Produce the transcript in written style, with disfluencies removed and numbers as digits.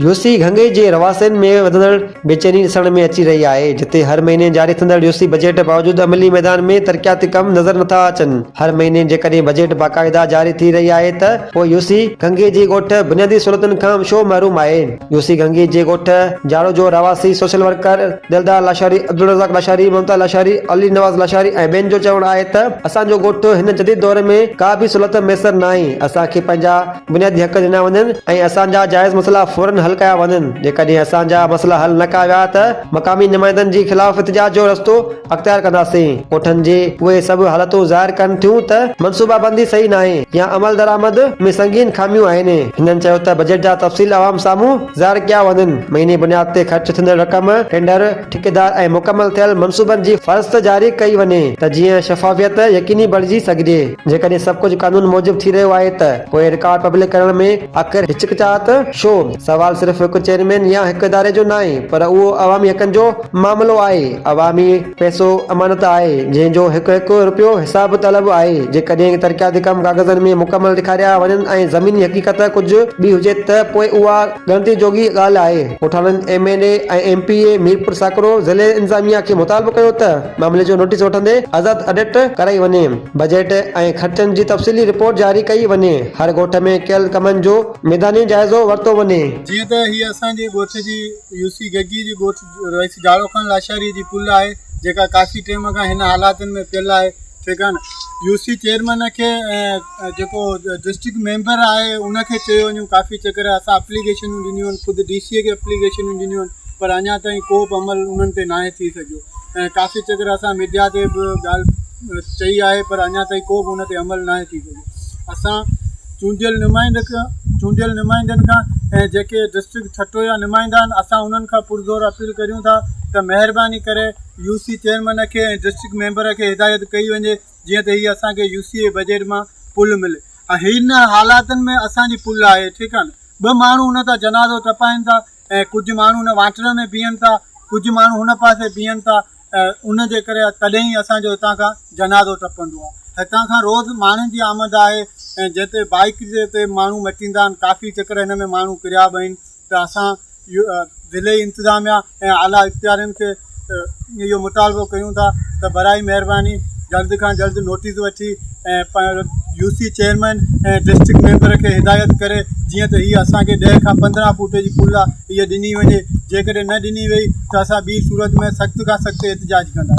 UC گهنگهي جي رهواسين ۾ وڌندڙ بيچيني ڏسڻ ۾ اچي رهي آهي، جتي هر مهيني جاري ٿيندڙ يوسي بجيٽ باوجود عملي ميدان ۾ ترقياتي ڪم نظر نٿا اچن. هر مهيني جيڪڏهن بجيٽ باقاعده جاري ٿي رهي آهي ته پوء يوسي گهنگهي جي ڳوٺ بنيادي سهولتن کان ڇو محروم آهي؟ يوسي گهنگهي جي ڳوٺ جاڙو جو رهواسي سوشل ورڪر دلدار لاشاري، عبدالرزاق لاشاري، ممتاز لاشاري، علي نواز لاشاري ۽ ٻين جو چوڻ آهي ته اسان جو ڳوٺ هن جديد دور ۾ ڪا به سهولت ميسر ناهي، اسان کي پنهنجا بنيادي حق ڏنا وڃن ۽ اسان جا جائز مسئلا فورن حل ڪيا وڃن، جيڪڏهن اسان جا مسئلا حل نه ڪيا ويا ته مقامي نمائندن جي خلاف احتجاج جو رستو اختيار ڪنداسين، ڳوٺن جي اهي سڀ حالتون ظاهر ڪن ٿيون ته منصوبابندي صحيح ناهي يا عملدرآمد ۾ سنگين خاميون آهن، هنن چيو ته بجيٽ جا تفصيل عوام سامهون ظاهر ڪيا وڃن، مهيني بنياد تي خرچ ٿيندڙ رقم، ٽينڊر، ٺيڪيدار ۽ مڪمل ٿيل منصوبن جي فهرست جاري ڪئي وڃي ته جيئن شفافيت يقيني بڻجي سگهجي. جيڪڏهن سڀ ڪجهه قانون موجب ٿي رهيو آهي ته پوء رڪارڊ پبلڪ ڪرڻ ۾ آخر هچڪچاهت ڇو؟ سوال صرف هڪ چيئرمين يا هڪ اداري جو ناهي پر اهو عوامي حقن جو معاملو آهي. عوامي پئسو امانت آهي جنهن جو هڪ هڪ رپيو حساب طلب آهي. جيڪڏهن ترقياتي ڪم ڪاغذن ۾ مڪمل ڏيکاريا وڃن ۽ زميني حقيقت ڪجهه ٻي هجي ته پوء اها ڳڻتي جوڳي ڳالهه آهي. ڳوٺاڻن M N A ۽ M P A Mirpur Sakro ضلعي انتظاميا کي مطالبو ڪيو ته معاملي جو نوٽيس وٺندي آزاد آڊٽ ڪرائي وڃي، بجيٽ ۽ خرچن جي تفصيلي رپورٽ جاري ڪئي وڃي، هر ڳوٺ ۾ ڪيل ڪمن جو ميداني جائزو ورتو وڃي. جيئن ته هي اسان جي ڳوٺ جي يو سي گگي جي ڳوٺ رئيس جاڙو خان لاشاري جي پل آهي جيڪا ڪافي ٽيم کان هن حالاتن ۾ پيل آهي ٺيڪ آهي نه يو سي چيئرمين کي ۽ جيڪو ڊسٽرڪٽ ميمبر آهي ان کي چيو وڃون ڪافي چڪر اسان اپليڪيشنون ڏنيون آهن خود ڊي سي کي اپليڪيشنون ڏنيون آهن پر اڃا تائين ڪو به عمل انهن تي ناهي ٿي سگهيو ۽ ڪافي چڪر اسان ميڊيا تي به ڳالهه چئي آهي پر اڃا تائين ڪو به ان تي عمل ناهي ٿي سگهيو اسان چونڊيل نمائند چونڊيل نمائندن کان ۽ جيڪي ڊسٽرڪٽ ٺٽو جا نمائندا آهن اسان انهن کان پرزور اپيل ڪريون ٿا ته مهرباني ڪري يو سي چيئرمين کي ۽ ڊسٽرڪٽ ميمبر کي هدايت ڪئي وڃي جيئن ته هي اسان کي يو سي اي بجيٽ مان پل ملي ۽ هن حالاتن ۾ اسان جي پل آهي ٺيڪ آهي نه ٻه ماڻهو ان تان جنازو ٽپائين ٿا ۽ ڪجهه ماڻهو ان واٽر ۾ بيهن ٿا ڪجهه ماڻهو هن پاسي بيهن ٿا ان جي ڪري تڏهن ئي اسان جو هتان کان جنازو ٽپندو آهي هتان کان روز ماڻهن جي آمد آهي ۽ جنهن تي بائيڪ تي ماڻهو مٽيندا آهن ڪافي چڪر هن ۾ ماڻهو ڪريا به آهن ته اسان ضلعي انتظاميا ۽ اعليٰ اختيارين کي اهو مطالبو ڪيون ٿا ته برائي مهرباني جلد کان جلد نوٽيس وٺي ۽ U C chairman ۽ district member کي هدايت ڪري جيئن ته هي اسان کي ڏهه کان 15 فوٽ جي پل آهي اها ڏني وڃي جيڪڏهن نه ڏني وئي ته اسان ٻي صورت ۾ سخت کان سخت احتجاج ڪنداسين.